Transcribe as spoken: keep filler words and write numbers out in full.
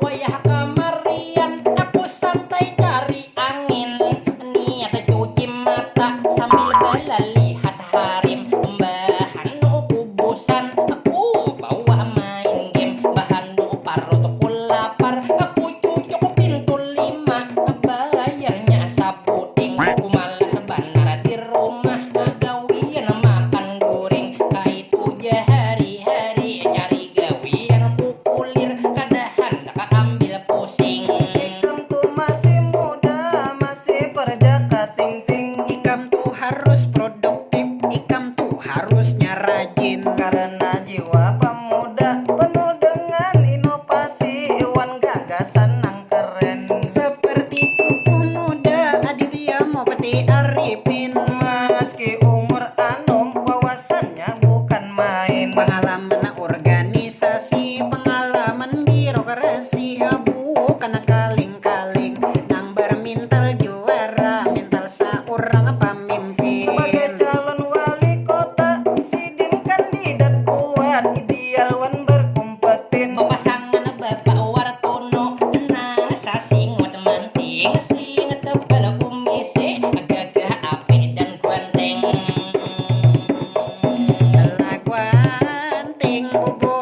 Wayah kamarian aku santai cari angin, niat cuci mata sambil balalihat harim. Mbahanu kubusan aku bawa main game, mbahanu parutku lapar aku cucuk pintu lima, bayarnya sapuding. Ku malas banar di rumah gawian makan guring, kaitu ja hari-hari cari gawian ku kulir, kada handak ambil pusing. Ikam tu masih muda, masih perjaka ting-ting. Ikam tu harus produktif, ikam tu harusnya rajin. Karena jiwa pemuda penuh dengan inovasi wan gagasan nang keren. Seperti Pupuh Muda Aditya Mupati Arifin. Meski umur anom, wawasannya bukan main. Pengalaman organisasi, pengalaman birokrasi, bukan kaling-kaling. Nang bermintal juara, mintal seorang pemimpin. Sebagai calon wali kota, sidin kandidat kuat, ideal wan berkompeten. Papasangan Bapak Wartono, nang sasingut manting, singut tebal kumisi, gagah apik dan guanteng. Lah guanteng, bubu